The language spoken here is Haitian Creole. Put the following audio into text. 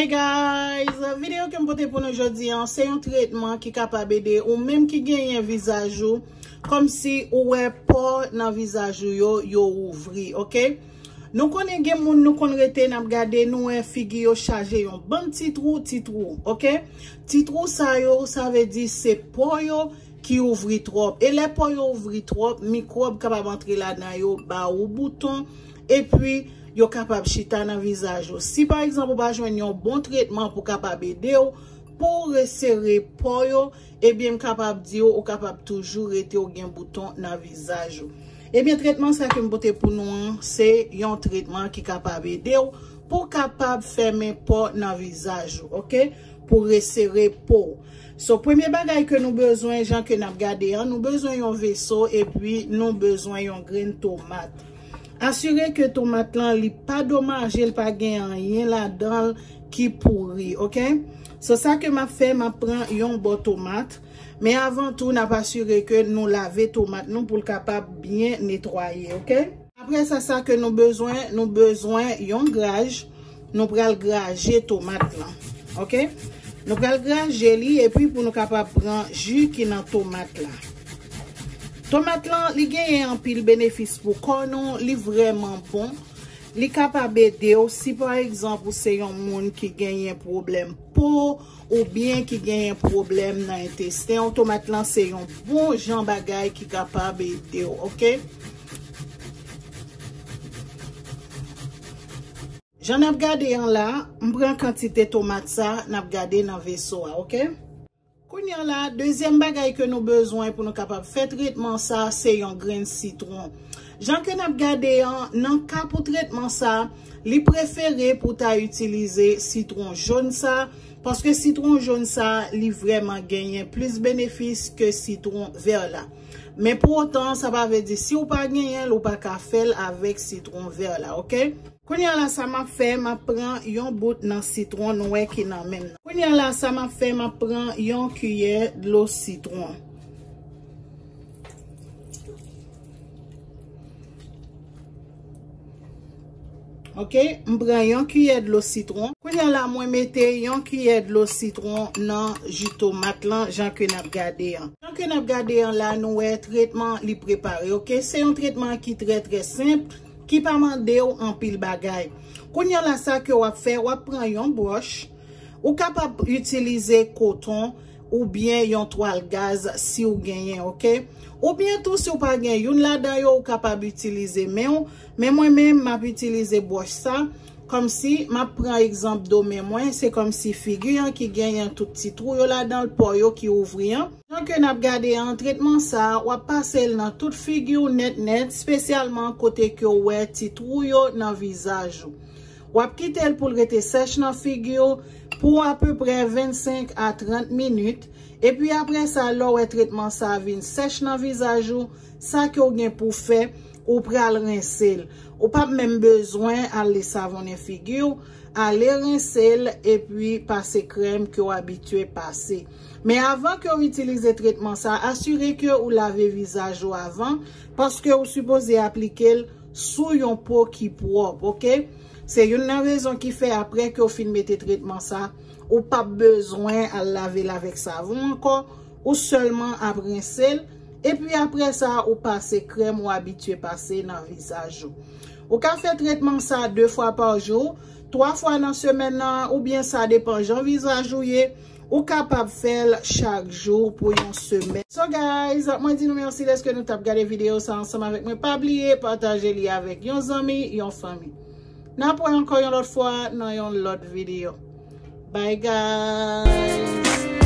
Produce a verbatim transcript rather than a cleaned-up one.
Hey guys, videyo ke m pote pou nou jodi an, se yon tretman ki kapab ede ou menm ki genyen vizaj ou, kòmsi ou wè pò nan vizaj ou yo, yo ouvri, oke? Nou konnen gen moun nou konn rete, n ap gade, nou wè figi yo chaje yon bann ti twou, ti twou, oke? Ti twou sa yo, sa vle di se pò yo ki ouvri twòp. E lè pò yo ouvri twòp, mikwòb kapab antre ladan yo, ba ou bouton, epi yo kapab chita nan vizaj ou. Si pa egzanp ou pa jwenn yon bon tretman pou kapab ede w, pou w resere pò yo, ebyen m kapab di w, ou kapab toujou rete w gen bouton nan vizaj ou. Ebyen tretman sa ke m pote pou nou an, se yon tretman ki kapab ede w pou w kapab fèmen pò nan vizaj ou, oke? Pou resere po w. So, premye bagay ke nou bezwen, jan ke n ap gade an, nou bezwen yon veso epi nou bezwen yon grenn tomat. Asire ke tomat lan li pa domaje, li pa gen anyen ladan l ki pouri, oke? So, sa ke m ap fè, m ap pran yon bò tomat. Men avan tou, n ap asire ke nou lave tomat nou pou l kapab byen netwaye, oke? Apre sa, sa ke nou bezwen, nou bezwen yon graj. Nou pral graje tomat lan. Oke? Nou pral graje li epi pou nou kapab pran ji ki nan tomat la. Tomat lan, li genyen anpil benefis pou kò nou, li vrèman bon. Li kapab ede w si pa egzanp ou se yon moun ki genyen pwoblèm po oubyen ki genyen pwoblèm nan entesten w. Tomat lan se yon bon jan bagay ki kapab ede w, oke? Jan n ap gade an la, m pran kantite tomat sa n ap gade nan veso a, oke? Kounye a la, dezyèm bagay ke nou bezwen pou nou kapab fè tretman sa, se yon grenn sitwon. Jan ke n ap gade an, nan ka pou tretman sa, li prefere pou w ta itilize sitwon jòn sa, paske sitwon jòn sa, li vrèman genyen plis benefis ke sitwon vè la. Men pou otan, sa pa vle di si w pa genyen l, ou pa ka fè l avèk sitwon vè la, oke? Kounye a la, sa m ap fè, m ap pran yon bout nan sitwon nou wè ki nan men m nan. Kounye a la, sa m ap fè, m ap pran yon kiyè dlo sitwon. Oke, m pran yon kiyè dlo sitwon. Kounye a la, mwen mete yon kiyè dlo sitwon nan ji tomat lan, jan ke n ap gade an. Jan ke n ap gade an la, nou wè tretman li prepare, oke? Se yon tretman ki trè, trè senp, ki pa mande w anpil bagay. Kounye a la, sa ke w ap fè, w ap pran yon bwòch. Ou kapab itilize koton oubyen yon twal gaz si w genyen, oke? Oubyen tou, si w pa gen youn ladan yo, ou kapab itilize men w. Men mwen menm, m ap itilize bwòch sa. Kòmsi, m ap pran egzanp do men mwen, se kòmsi figi an ki genyen tout ti twou yo ladan l, pò yo ki ouvri an. Jan ke n ap gade an, tretman sa a, w ap pase l nan tout figi w nèt nèt, espesyalman kote ke w wè ti twou yo nan vizaj ou. W ap kite l pou l rete sèch nan figi w pou apeprè vennsenk a trant minit. Epi apre sa, lè w wè tretman sa a vin sèch nan vizaj ou, sa ke w gen pou w fè, ou pral rense l. Ou p ap menm bezwen ale savonnen figi w, ale rense l epi pase krèm ke w abitye pase. Men avan ke w itilize tretman sa, asire ke ou lave vizaj ou avan, paske ou sipoze aplike l sou yon po ki pwòp, oke? Se youn nan rezon ki fè apre ke w fin mete tretman sa, ou p ap bezwen al lave l avèk savon ankò, ou sèlman ap rense l, epi apre sa, ou pase krèm ou abitye pase nan vizaj ou. Ou ka fè tretman sa de fwa pa jou, twa fwa nan semèn nan, oubyen sa depann jan vizaj ou ye, ou kapab fè l chak jou pou yon semèn. So guys, mwen di nou mèsi dèske nou t ap gade videyo sa ansanm avèk mwen. Pa bliye pataje li avèk yon zanmi, yon fanmi. N ap wè ankò yon lòt fwa nan yon lòt videyo. Bye guys!